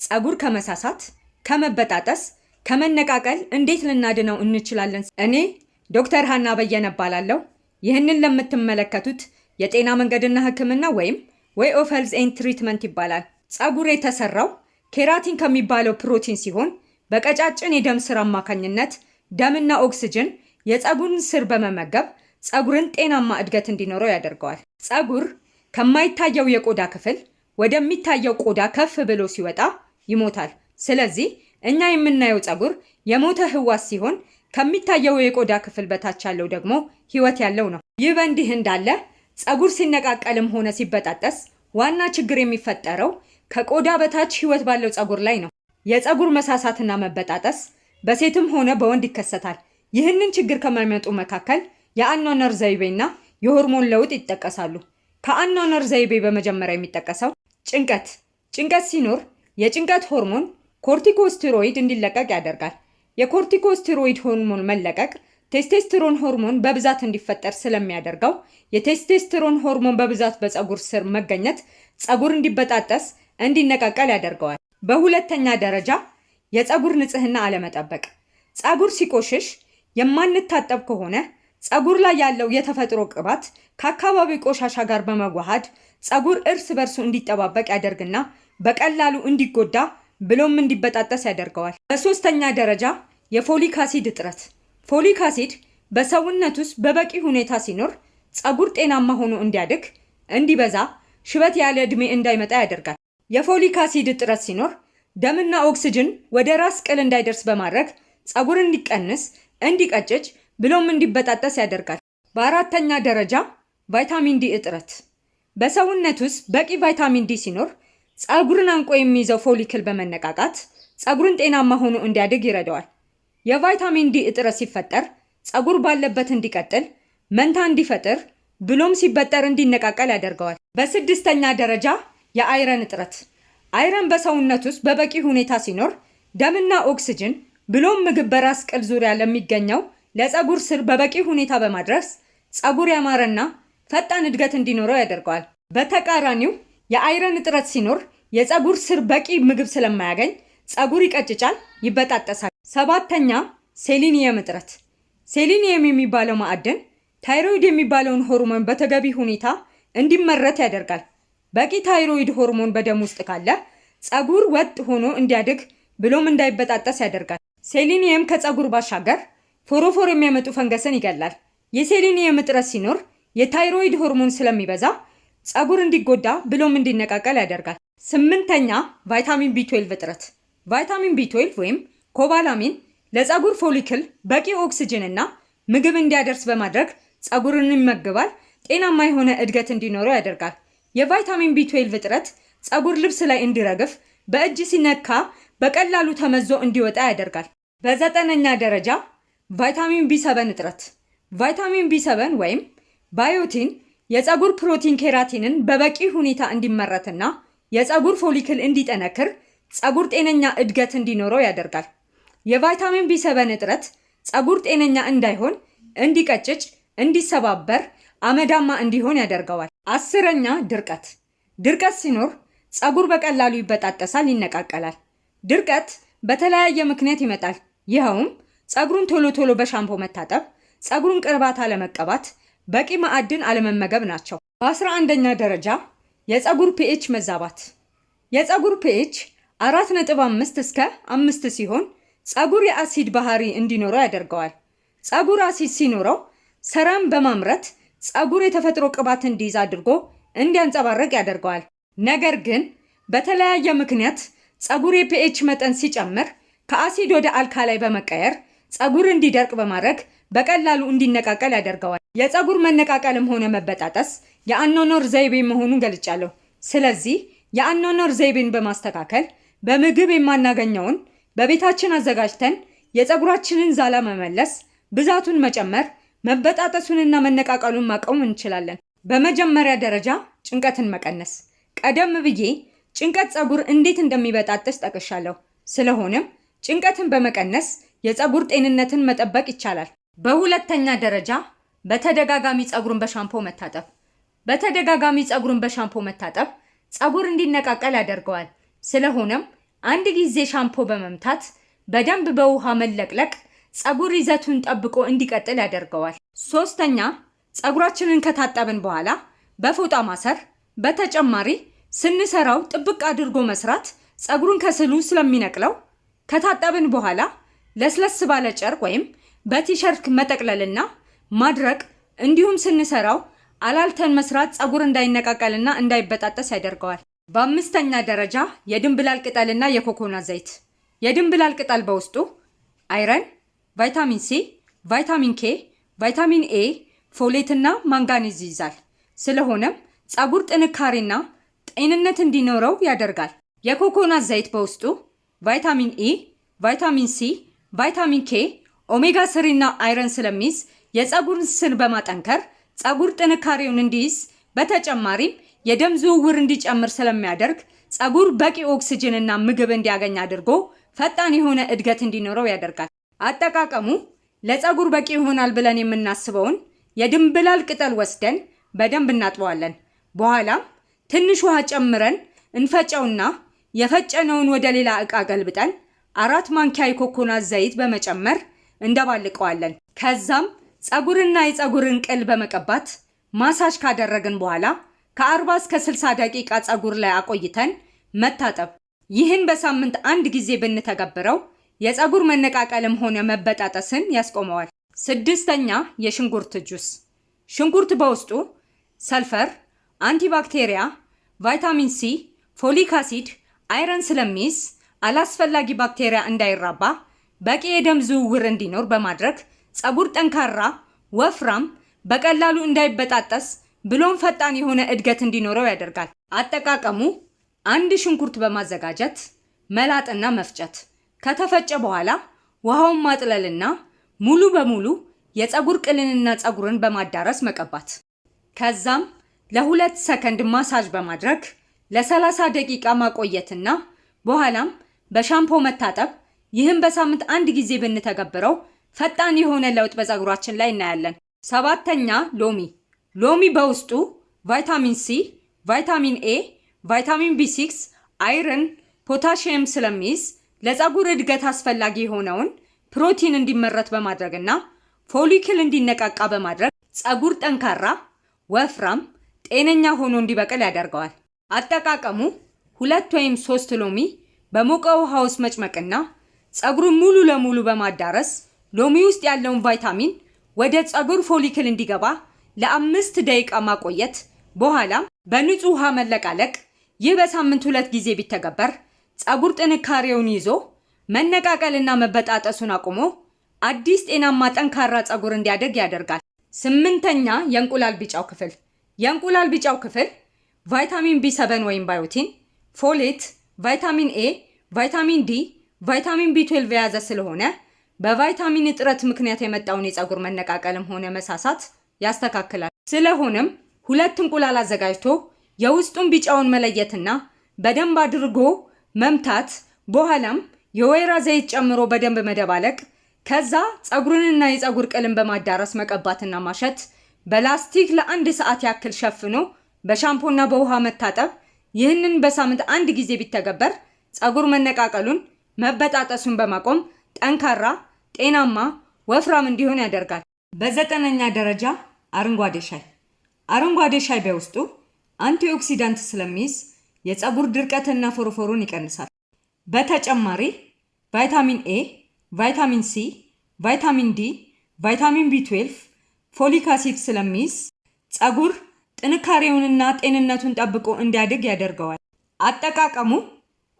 ፀጉር ከመሳሳት፣ ከመበጣጠስ፣ ከመነቃቀል እንዴት ልናድነው እንችላለን? እኔ ዶክተር ሀና በየነ እባላለሁ። ይህንን ለምትመለከቱት የጤና መንገድና ሕክምና ወይም Way of Health and Treatment ይባላል። ፀጉር የተሰራው keratin ከሚባለው ፕሮቲን ሲሆን በቀጫጭን የደም ስር አማካኝነት ደምና ኦክስጅን የፀጉርን ስር በመመገብ ፀጉርን ጤናማ እድገት እንዲኖረው ያደርገዋል። ፀጉር ከማይታየው የቆዳ ክፍል ወደሚታየው ቆዳ ከፍ ብሎ ሲወጣ ይሞታል። ስለዚህ እኛ የምናየው ፀጉር የሞተ ህዋስ ሲሆን ከሚታየው የቆዳ ክፍል በታች ያለው ደግሞ ህይወት ያለው ነው። ይህ በእንዲህ እንዳለ ፀጉር ሲነቃቀልም ሆነ ሲበጣጠስ ዋና ችግር የሚፈጠረው ከቆዳ በታች ህይወት ባለው ፀጉር ላይ ነው። የፀጉር መሳሳትና መበጣጠስ በሴትም ሆነ በወንድ ይከሰታል። ይህንን ችግር ከሚያመጡ መካከል የአኗኗር ዘይቤና የሆርሞን ለውጥ ይጠቀሳሉ። ከአኗኗር ዘይቤ በመጀመሪያ የሚጠቀሰው ጭንቀት። ጭንቀት ሲኖር የጭንቀት ሆርሞን corticosteroid እንዲለቀቅ ያደርጋል። የ corticosteroid ሆርሞን መለቀቅ ቴስቴስትሮን ሆርሞን በብዛት እንዲፈጠር ስለሚያደርገው የቴስቴስትሮን ሆርሞን በብዛት በፀጉር ስር መገኘት ፀጉር እንዲበጣጠስ፣ እንዲነቃቀል ያደርገዋል። በሁለተኛ ደረጃ የፀጉር ንጽህና አለመጠበቅ። ፀጉር ሲቆሽሽ የማንታጠብ ከሆነ ፀጉር ላይ ያለው የተፈጥሮ ቅባት ከአካባቢው ቆሻሻ ጋር በመዋሃድ ፀጉር እርስ በርሱ እንዲጠባበቅ ያደርግና በቀላሉ እንዲጎዳ ብሎም እንዲበጣጠስ ያደርገዋል። በሶስተኛ ደረጃ የ folic acid እጥረት። Folic acid በሰውነት ውስጥ በበቂ ሁኔታ ሲኖር ፀጉር ጤናማ ሆኖ እንዲያድግ፣ እንዲበዛ፣ ሽበት ያለ ዕድሜ እንዳይመጣ ያደርጋል። የ folic acid እጥረት ሲኖር ደምና ኦክስጅን ወደ ራስ ቅል እንዳይደርስ በማድረግ ፀጉር እንዲቀንስ፣ እንዲቀጭጭ ብሎም እንዲበጣጠስ ያደርጋል። በአራተኛ ደረጃ ቫይታሚን ዲ እጥረት። በሰውነት ውስጥ በቂ ቫይታሚን ዲ ሲኖር ፀጉርን አንቆ የሚይዘው follicle በመነቃቃት ፀጉርን ጤናማ ሆኖ እንዲያድግ ይረዳዋል። የቫይታሚን ዲ እጥረት ሲፈጠር ፀጉር ባለበት እንዲቀጥል፣ መንታ እንዲፈጥር ብሎም ሲበጠር እንዲነቃቀል ያደርገዋል። በስድስተኛ ደረጃ የ iron እጥረት። Iron በሰውነት ውስጥ በበቂ ሁኔታ ሲኖር ደምና ኦክስጅን ብሎም ምግብ በራስ ቅል ዙሪያ ለሚገኘው ለፀጉር ስር በበቂ ሁኔታ በማድረስ ፀጉር ያማረና ፈጣን እድገት እንዲኖረው ያደርገዋል። በተቃራኒው የ iron እጥረት ሲኖር የፀጉር ስር በቂ ምግብ ስለማያገኝ ፀጉር ይቀጭጫል፣ ይበጣጠሳል። ሰባተኛ ሴሊኒየም እጥረት። ሴሊኒየም የሚባለው ማዕድን ታይሮይድ የሚባለውን ሆርሞን በተገቢ ሁኔታ እንዲመረት ያደርጋል። በቂ ታይሮይድ ሆርሞን በደም ውስጥ ካለ ፀጉር ወጥ ሆኖ እንዲያድግ ብሎም እንዳይበጣጠስ ያደርጋል። ሴሊኒየም ከፀጉር ባሻገር ፎሮፎር የሚያመጡ ፈንገስን ይገላል። የሴሊኒየም እጥረት ሲኖር የታይሮይድ ሆርሞን ስለሚበዛ ፀጉር እንዲጎዳ ብሎም እንዲነቃቀል ያደርጋል። ስምንተኛ ቫይታሚን ቢ12 እጥረት። ቫይታሚን ቢ12 ወይም cobalamin ለፀጉር follicle በቂ ኦክስጅን እና ምግብ እንዲያደርስ በማድረግ ፀጉርን ይመግባል፣ ጤናማ የሆነ እድገት እንዲኖረው ያደርጋል። የቫይታሚን ቢ12 እጥረት ፀጉር ልብስ ላይ እንዲረግፍ፣ በእጅ ሲነካ በቀላሉ ተመዞ እንዲወጣ ያደርጋል። በዘጠነኛ ደረጃ ቫይታሚን ቢ7 እጥረት። ቫይታሚን ቢ7 ወይም biotin የፀጉር ፕሮቲን keratin ን በበቂ ሁኔታ እንዲመረትና የፀጉር follicle እንዲጠነክር፣ ፀጉር ጤነኛ እድገት እንዲኖረው ያደርጋል። የቫይታሚን ቢ7 እጥረት ፀጉር ጤነኛ እንዳይሆን፣ እንዲቀጭጭ፣ እንዲሰባበር፣ አመዳማ እንዲሆን ያደርገዋል። 10ኛ ድርቀት። ድርቀት ሲኖር ፀጉር በቀላሉ ይበጣጠሳል፣ ይነቃቀላል። ድርቀት በተለያየ ምክንያት ይመጣል። ይኸውም ፀጉሩን ቶሎ ቶሎ በሻምፖ መታጠብ፣ ፀጉሩን ቅባት አለመቀባት፣ በቂ ማዕድን አለመመገብ ናቸው። በ11ኛ ደረጃ የፀጉር pH መዛባት። የፀጉር pH 4.5 እስከ 5 ሲሆን ፀጉር የአሲድ ባህሪ እንዲኖረው ያደርገዋል። ፀጉር አሲድ ሲኖረው sebum በማምረት ፀጉር የተፈጥሮ ቅባት እንዲይዝ አድርጎ እንዲያንጸባርቅ ያደርገዋል። ነገር ግን በተለያየ ምክንያት ፀጉር የ pH መጠን ሲጨምር ከአሲድ ወደ alkali በመቀየር ፀጉር እንዲደርቅ በማድረግ በቀላሉ እንዲነቃቀል ያደርገዋል። የፀጉር መነቃቀልም ሆነ መበጣጠስ የአኗኗር ዘይቤ መሆኑን ገልጫለሁ። ስለዚህ የአኗኗር ዘይቤን በማስተካከል በምግብ የማናገኘውን በቤታችን አዘጋጅተን የፀጉራችንን ዛላ መመለስ፣ ብዛቱን መጨመር፣ መበጣጠሱንና መነቃቀሉን ማቆም እንችላለን። በመጀመሪያ ደረጃ ጭንቀትን መቀነስ። ቀደም ብዬ ጭንቀት ፀጉር እንዴት እንደሚበጣጠስ ጠቅሻለሁ። ስለሆነም ጭንቀትን በመቀነስ የፀጉር ጤንነትን መጠበቅ ይቻላል። በሁለተኛ ደረጃ በተደጋጋሚ ፀጉርን በሻምፖ መታጠብ። በተደጋጋሚ ፀጉርን በሻምፖ መታጠብ ፀጉር እንዲነቃቀል ያደርገዋል። ስለሆነም አንድ ጊዜ ሻምፖ በመምታት በደንብ በውሃ መለቅለቅ ፀጉር ይዘቱን ጠብቆ እንዲቀጥል ያደርገዋል። ሶስተኛ፣ ፀጉራችንን ከታጠብን በኋላ በፎጣ ማሰር። በተጨማሪ ስንሰራው ጥብቅ አድርጎ መስራት ፀጉሩን ከስሉ ስለሚነቅለው ከታጠብን በኋላ ለስለስ ባለ ጨርቅ ወይም በቲሸርት መጠቅለልና ማድረቅ፣ እንዲሁም ስንሰራው አላልተን መስራት ፀጉር እንዳይነቃቀልና እንዳይበጣጠስ ያደርገዋል። በአምስተኛ ደረጃ የድንብላል ቅጠልና የኮኮናት ዘይት። የድንብላል ቅጠል በውስጡ iron፣ ቫይታሚን ሲ፣ ቫይታሚን ኬ፣ ቫይታሚን ኤ፣ folate ና ማንጋኒዝ ይይዛል። ስለሆነም ፀጉር ጥንካሬና ጤንነት እንዲኖረው ያደርጋል። የኮኮናት ዘይት በውስጡ ቫይታሚን ኢ፣ ቫይታሚን ሲ፣ ቫይታሚን ኬ፣ omega 3 እና iron ስለሚይዝ የፀጉርን ስር በማጠንከር ፀጉር ጥንካሬውን እንዲይዝ፣ በተጨማሪም የደም ዝውውር እንዲጨምር ስለሚያደርግ ፀጉር በቂ ኦክስጅን እና ምግብ እንዲያገኝ አድርጎ ፈጣን የሆነ እድገት እንዲኖረው ያደርጋል። አጠቃቀሙ ለፀጉር በቂ ይሆናል ብለን የምናስበውን የድንብላል ቅጠል ወስደን በደንብ እናጥበዋለን። በኋላም ትንሽ ውሃ ጨምረን እንፈጨውና የፈጨነውን ወደ ሌላ ዕቃ ገልብጠን 4 ማንኪያ የኮኮናት ዘይት በመጨመር እንደባልቀዋለን። ከዛም ፀጉርና የፀጉርን ቅል በመቀባት ማሳጅ ካደረግን በኋላ ከ40 እስከ 60 ደቂቃ ፀጉር ላይ አቆይተን መታጠብ። ይህን በሳምንት አንድ ጊዜ ብንተገብረው የፀጉር መነቃቀልም ሆነ መበጣጠስን ያስቆመዋል። ስድስተኛ፣ የሽንኩርት ጁስ። ሽንኩርት በውስጡ ሰልፈር፣ antibacteria፣ ቫይታሚን ሲ፣ folic acid፣ iron ስለሚይዝ አላስፈላጊ ባክቴሪያ እንዳይራባ፣ በቂ የደም ዝውውር እንዲኖር በማድረግ ፀጉር ጠንካራ፣ ወፍራም፣ በቀላሉ እንዳይበጣጠስ ብሎም ፈጣን የሆነ እድገት እንዲኖረው ያደርጋል። አጠቃቀሙ አንድ ሽንኩርት በማዘጋጀት መላጥና መፍጨት። ከተፈጨ በኋላ ውሃውን ማጥለልና ሙሉ በሙሉ የፀጉር ቅልንና ፀጉርን በማዳረስ መቀባት። ከዛም ለ2 ሰከንድ ማሳጅ በማድረግ ለ30 ደቂቃ ማቆየትና በኋላም በሻምፖ መታጠብ። ይህም በሳምንት አንድ ጊዜ ብንተገብረው ፈጣን የሆነ ለውጥ በፀጉራችን ላይ እናያለን። ሰባተኛ፣ ሎሚ። ሎሚ በውስጡ ቫይታሚን ሲ፣ ቫይታሚን ኤ፣ ቫይታሚን ቢ6፣ iron፣ ፖታሽየም ስለሚይዝ ለፀጉር እድገት አስፈላጊ የሆነውን ፕሮቲን እንዲመረት በማድረግና follicle እንዲነቃቃ በማድረግ ፀጉር ጠንካራ፣ ወፍራም፣ ጤነኛ ሆኖ እንዲበቅል ያደርገዋል። አጠቃቀሙ ሁለት ወይም ሶስት ሎሚ በሞቀ ውሃ ውስጥ መጭመቅና ፀጉሩን ሙሉ ለሙሉ በማዳረስ ሎሚ ውስጥ ያለውን ቫይታሚን ወደ ፀጉር follicle እንዲገባ ለ5 ደቂቃ ማቆየት፣ በኋላም በንጹህ ውሃ መለቃለቅ። ይህ በሳምንት ሁለት ጊዜ ቢተገበር ፀጉር ጥንካሬውን ይዞ መነቃቀልና መበጣጠሱን አቁሞ አዲስ ጤናማ ጠንካራ ፀጉር እንዲያድግ ያደርጋል። ስምንተኛ፣ የእንቁላል ቢጫው ክፍል። የእንቁላል ቢጫው ክፍል ቫይታሚን ቢ7 ወይም biotin፣ folate፣ ቫይታሚን ኤ፣ ቫይታሚን ዲ፣ ቫይታሚን ቢ12 የያዘ ስለሆነ በቫይታሚን እጥረት ምክንያት የመጣውን የፀጉር መነቃቀልም ሆነ መሳሳት ያስተካክላል። ስለሆነም ሁለት እንቁላል አዘጋጅቶ የውስጡን ቢጫውን መለየትና በደንብ አድርጎ መምታት፣ በኋላም የወይራ ዘይት ጨምሮ በደንብ መደባለቅ፣ ከዛ ፀጉርንና የፀጉር ቅልን በማዳረስ መቀባትና ማሸት፣ በላስቲክ ለአንድ ሰዓት ያክል ሸፍኖ በሻምፖና በውሃ መታጠብ። ይህንን በሳምንት አንድ ጊዜ ቢተገበር ፀጉር መነቃቀሉን፣ መበጣጠሱን በማቆም ጠንካራ፣ ጤናማ፣ ወፍራም እንዲሆን ያደርጋል። በዘጠነኛ ደረጃ አረንጓዴ ሻይ። አረንጓዴ ሻይ በውስጡ antioxidant ስለሚይዝ የፀጉር ድርቀትና ፎሮፎሩን ይቀንሳል። በተጨማሪ ቫይታሚን ኤ፣ ቫይታሚን ሲ፣ ቫይታሚን ዲ፣ ቫይታሚን ቢ12፣ folic acid ስለሚይዝ ፀጉር ጥንካሬውንና ጤንነቱን ጠብቆ እንዲያድግ ያደርገዋል። አጠቃቀሙ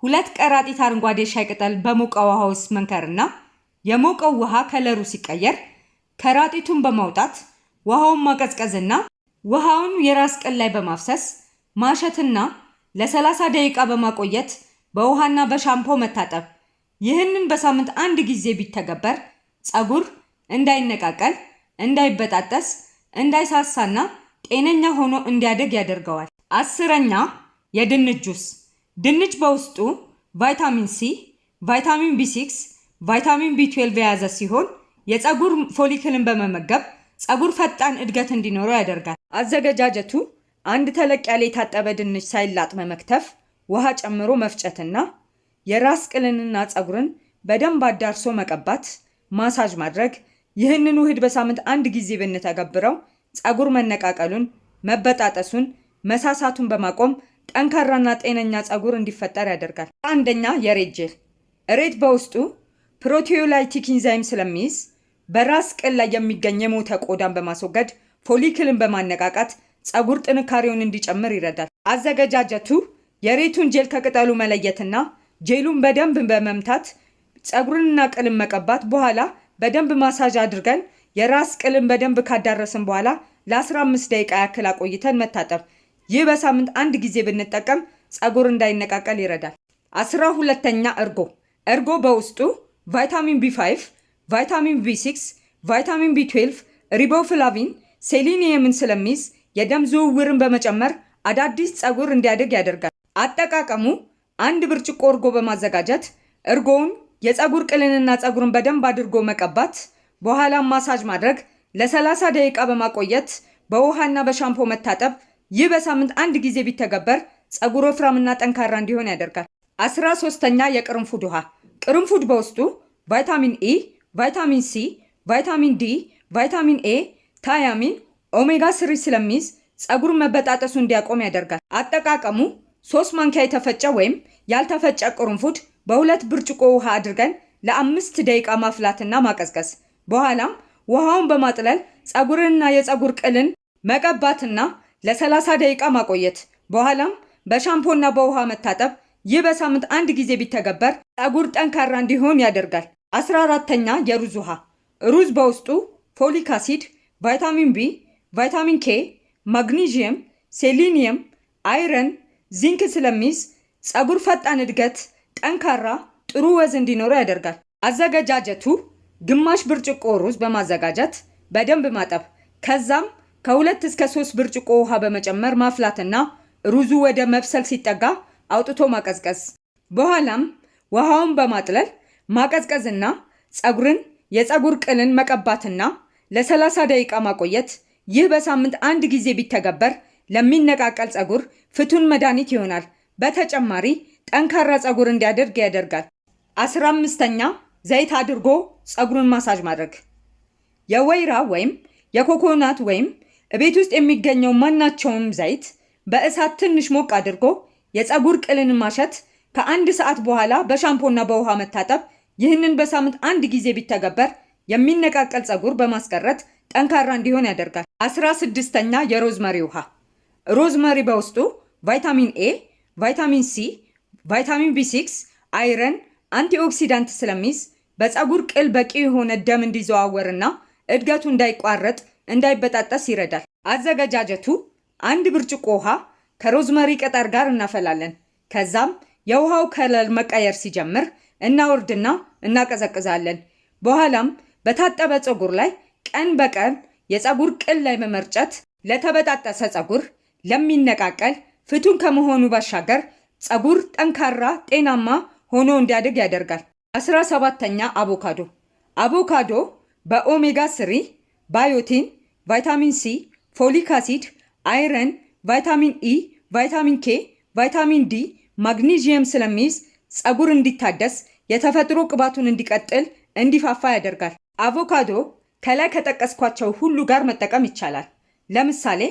ሁለት ከረጢት አረንጓዴ ሻይ ቅጠል በሞቀ ውሃ ውስጥ መንከርና የሞቀው ውሃ ከለሩ ሲቀየር ከረጢቱን በማውጣት ውሃውን ማቀዝቀዝና ውሃውን የራስ ቅል ላይ በማፍሰስ ማሸትና ለ30 ደቂቃ በማቆየት በውሃና በሻምፖ መታጠብ። ይህንን በሳምንት አንድ ጊዜ ቢተገበር ፀጉር እንዳይነቃቀል፣ እንዳይበጣጠስ፣ እንዳይሳሳና ጤነኛ ሆኖ እንዲያድግ ያደርገዋል። 10ኛ፣ የድንች ጁስ። ድንች በውስጡ ቫይታሚን ሲ፣ ቫይታሚን ቢ6፣ ቫይታሚን ቢ12 የያዘ ሲሆን የፀጉር follicle ን በመመገብ ፀጉር ፈጣን እድገት እንዲኖረው ያደርጋል። አዘገጃጀቱ አንድ ተለቅ ያለ የታጠበ ድንች ሳይላጥ በመክተፍ ውሃ ጨምሮ መፍጨትና የራስ ቅልንና ፀጉርን በደንብ አዳርሶ መቀባት፣ ማሳጅ ማድረግ። ይህንን ውህድ በሳምንት አንድ ጊዜ ብንተገብረው ፀጉር መነቃቀሉን፣ መበጣጠሱን፣ መሳሳቱን በማቆም ጠንካራና ጤነኛ ፀጉር እንዲፈጠር ያደርጋል። አንደኛ፣ የሬት ጄል። ሬት በውስጡ proteolytic enzyme ስለሚይዝ በራስ ቅል ላይ የሚገኝ የሞተ ቆዳን በማስወገድ follicle ን በማነቃቃት ፀጉር ጥንካሬውን እንዲጨምር ይረዳል። አዘገጃጀቱ የሬቱን ጄል ከቅጠሉ መለየትና ጄሉን በደንብ በመምታት ፀጉርንና ቅልን መቀባት፣ በኋላ በደንብ ማሳጅ አድርገን የራስ ቅልን በደንብ ካዳረስን በኋላ ለ15 ደቂቃ ያክል አቆይተን መታጠብ። ይህ በሳምንት አንድ ጊዜ ብንጠቀም ፀጉር እንዳይነቃቀል ይረዳል። 12ኛ፣ እርጎ። እርጎ በውስጡ ቫይታሚን B5፣ ቫይታሚን B6፣ ቫይታሚን B12፣ riboflavin፣ ሴሊኒየምን ስለሚይዝ የደም ዝውውርን በመጨመር አዳዲስ ፀጉር እንዲያድግ ያደርጋል። አጠቃቀሙ አንድ ብርጭቆ እርጎ በማዘጋጀት እርጎውን የፀጉር ቅልንና ፀጉርን በደንብ አድርጎ መቀባት፣ በኋላም ማሳጅ ማድረግ፣ ለ30 ደቂቃ በማቆየት በውሃና በሻምፖ መታጠብ። ይህ በሳምንት አንድ ጊዜ ቢተገበር ፀጉር ወፍራምና ጠንካራ እንዲሆን ያደርጋል። 13ኛ፣ የቅርንፉድ ውሃ። ቅርንፉድ በውስጡ ቫይታሚን E፣ ቫይታሚን C፣ ቫይታሚን D፣ ቫይታሚን A፣ thiamine፣ omega 3 ስለሚይዝ ፀጉር መበጣጠሱ እንዲያቆም ያደርጋል። አጠቃቀሙ 3 ማንኪያ የተፈጨ ወይም ያልተፈጨ ቅርንፉድ በ2 ብርጭቆ ውሃ አድርገን ለ5 ደቂቃ ማፍላትና ማቀዝቀዝ፣ በኋላም ውሃውን በማጥለል ፀጉርንና የፀጉር ቅልን መቀባትና ለ30 ደቂቃ ማቆየት፣ በኋላም በሻምፖና በውሃ መታጠብ። ይህ በሳምንት አንድ ጊዜ ቢተገበር ፀጉር ጠንካራ እንዲሆን ያደርጋል። 14ተኛ፣ የሩዝ ውሃ። ሩዝ በውስጡ folic acid፣ ቫይታሚን B፣ ቫይታሚን K፣ ማግኒዥየም፣ ሴሊኒየም፣ iron፣ ዚንክ ስለሚይዝ ፀጉር ፈጣን እድገት፣ ጠንካራ፣ ጥሩ ወዝ እንዲኖረው ያደርጋል። አዘገጃጀቱ ግማሽ ብርጭቆ ሩዝ በማዘጋጀት በደንብ ማጠብ፣ ከዛም ከ2 እስከ 3 ብርጭቆ ውሃ በመጨመር ማፍላትና ሩዙ ወደ መብሰል ሲጠጋ አውጥቶ ማቀዝቀዝ። በኋላም ውሃውን በማጥለል ማቀዝቀዝና ፀጉርን የፀጉር ቅልን መቀባትና ለ30 ደቂቃ ማቆየት። ይህ በሳምንት አንድ ጊዜ ቢተገበር ለሚነቃቀል ፀጉር ፍቱን መድኃኒት ይሆናል። በተጨማሪ ጠንካራ ፀጉር እንዲያደርግ ያደርጋል። 15ኛ፣ ዘይት አድርጎ ፀጉርን ማሳጅ ማድረግ። የወይራ ወይም የኮኮናት ወይም ቤት ውስጥ የሚገኘው ማናቸውም ዘይት በእሳት ትንሽ ሞቅ አድርጎ የፀጉር ቅልን ማሸት፣ ከአንድ ሰዓት በኋላ በሻምፖና በውሃ መታጠብ። ይህንን በሳምንት አንድ ጊዜ ቢተገበር የሚነቃቀል ፀጉር በማስቀረት ጠንካራ እንዲሆን ያደርጋል። 16ኛ፣ የ rosemary ውሃ። Rosemary በውስጡ ቫይታሚን A፣ ቫይታሚን C፣ ቫይታሚን B6፣ iron፣ antioxidant ስለሚይዝ በፀጉር ቅል በቂ የሆነ ደም እንዲዘዋወርና እድገቱ እንዳይቋረጥ፣ እንዳይበጣጠስ ይረዳል። አዘገጃጀቱ አንድ ብርጭቆ ውሃ ከ rosemary ቅጠል ጋር እናፈላለን። ከዛም የውሃው color መቀየር ሲጀምር እናወርድና እናቀዘቅዛለን። በኋላም በታጠበ ፀጉር ላይ ቀን በቀን የፀጉር ቅል ላይ በመርጨት ለተበጣጠሰ ፀጉር፣ ለሚነቃቀል ፍቱን ከመሆኑ ባሻገር ፀጉር ጠንካራ፣ ጤናማ ሆኖ እንዲያድግ ያደርጋል። 17ኛ፣ አቮካዶ። አቮካዶ በ omega 3፣ biotin፣ ቫይታሚን C፣ folic acid፣ iron፣ ቫይታሚን E፣ ቫይታሚን K፣ ቫይታሚን D፣ ማግኒዥየም ስለሚይዝ ፀጉር እንዲታደስ፣ የተፈጥሮ ቅባቱን እንዲቀጥል፣ እንዲፋፋ ያደርጋል። አቮካዶ ከላይ ከጠቀስኳቸው ሁሉ ጋር መጠቀም ይቻላል። ለምሳሌ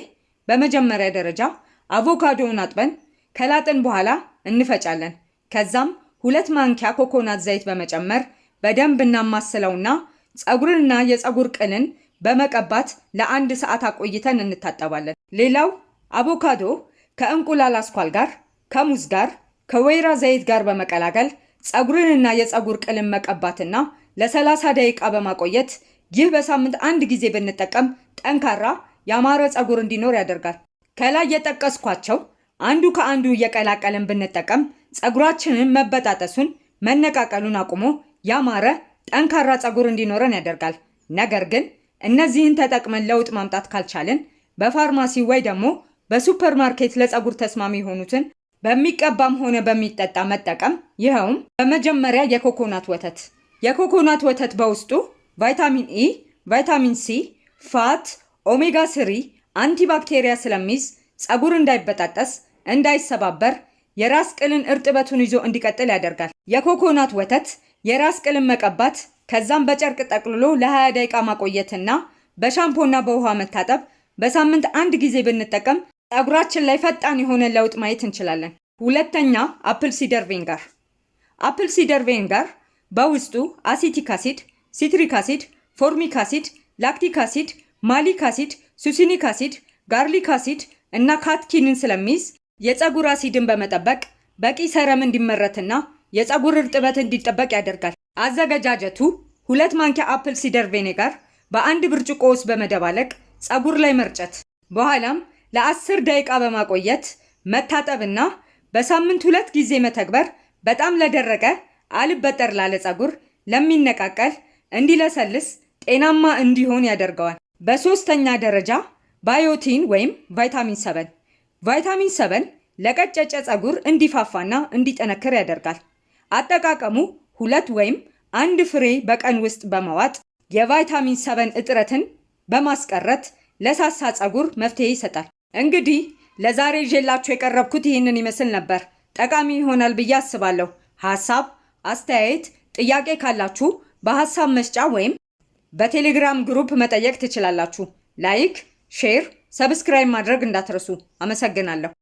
በመጀመሪያ ደረጃ አቮካዶውን አጥበን ከላጥን በኋላ እንፈጫለን። ከዛም 2 ማንኪያ ኮኮናት ዘይት በመጨመር በደንብ እናማስለውና ፀጉርንና የፀጉር ቅልን በመቀባት ለአንድ ሰዓት አቆይተን እንታጠባለን። ሌላው አቮካዶ ከእንቁላል አስኳል ጋር፣ ከሙዝ ጋር፣ ከወይራ ዘይት ጋር በመቀላቀል ፀጉርንና የፀጉር ቅልን መቀባትና ለ30 ደቂቃ በማቆየት ይህ በሳምንት አንድ ጊዜ ብንጠቀም ጠንካራ፣ ያማረ ፀጉር እንዲኖር ያደርጋል። ከላይ የጠቀስኳቸው አንዱ ከአንዱ እየቀላቀልን ብንጠቀም ፀጉራችንን መበጣጠሱን፣ መነቃቀሉን አቁሞ ያማረ፣ ጠንካራ ፀጉር እንዲኖረን ያደርጋል። ነገር ግን እነዚህን ተጠቅመን ለውጥ ማምጣት ካልቻልን በፋርማሲ ወይ ደግሞ በሱፐር ማርኬት ለፀጉር ተስማሚ የሆኑትን በሚቀባም ሆነ በሚጠጣ መጠቀም። ይኸውም በመጀመሪያ የኮኮናት ወተት። የኮኮናት ወተት በውስጡ ቫይታሚን E፣ ቫይታሚን C፣ fat፣ omega 3፣ antibacteria ስለሚይዝ ፀጉር እንዳይበጣጠስ፣ እንዳይሰባበር፣ የራስ ቅልን እርጥበቱን ይዞ እንዲቀጥል ያደርጋል። የኮኮናት ወተት የራስ ቅልን መቀባት፣ ከዛም በጨርቅ ጠቅልሎ ለ20 ደቂቃ ማቆየትና በሻምፖና በውሃ መታጠብ በሳምንት አንድ ጊዜ ብንጠቀም ፀጉራችን ላይ ፈጣን የሆነ ለውጥ ማየት እንችላለን። ሁለተኛ፣ apple cider vinegar። Apple cider vinegar በውስጡ acetic acid፣ citric acid፣ formic acid፣ lactic acid፣ malic acid፣ succinic acid፣ gallic acid እና catechin ን ስለሚይዝ የፀጉር አሲድን በመጠበቅ በቂ serum እንዲመረትና የፀጉር እርጥበት እንዲጠበቅ ያደርጋል። አዘገጃጀቱ 2 ማንኪያ apple cider vinegar በአንድ ብርጭቆ ውስጥ በመደባለቅ ፀጉር ላይ መርጨት፣ በኋላም ለ10 ደቂቃ በማቆየት መታጠብና በሳምንት ሁለት ጊዜ መተግበር በጣም ለደረቀ፣ አልበጠር ላለ ፀጉር፣ ለሚነቃቀል እንዲለሰልስ፣ ጤናማ እንዲሆን ያደርገዋል። በሶስተኛ ደረጃ biotin ወይም ቫይታሚን 7። ቫይታሚን 7 ለቀጨጨ ፀጉር እንዲፋፋና እንዲጠነክር ያደርጋል። አጠቃቀሙ ሁለት ወይም አንድ ፍሬ በቀን ውስጥ በመዋጥ የቫይታሚን 7 እጥረትን በማስቀረት ለሳሳ ፀጉር መፍትሄ ይሰጣል። እንግዲህ ለዛሬ ይዤላችሁ የቀረብኩት ይህንን ይመስል ነበር። ጠቃሚ ይሆናል ብዬ አስባለሁ። ሀሳብ፣ አስተያየት፣ ጥያቄ ካላችሁ በሀሳብ መስጫ ወይም በቴሌግራም group መጠየቅ ትችላላችሁ። Like፣ share፣ subscribe ማድረግ እንዳትረሱ። አመሰግናለሁ።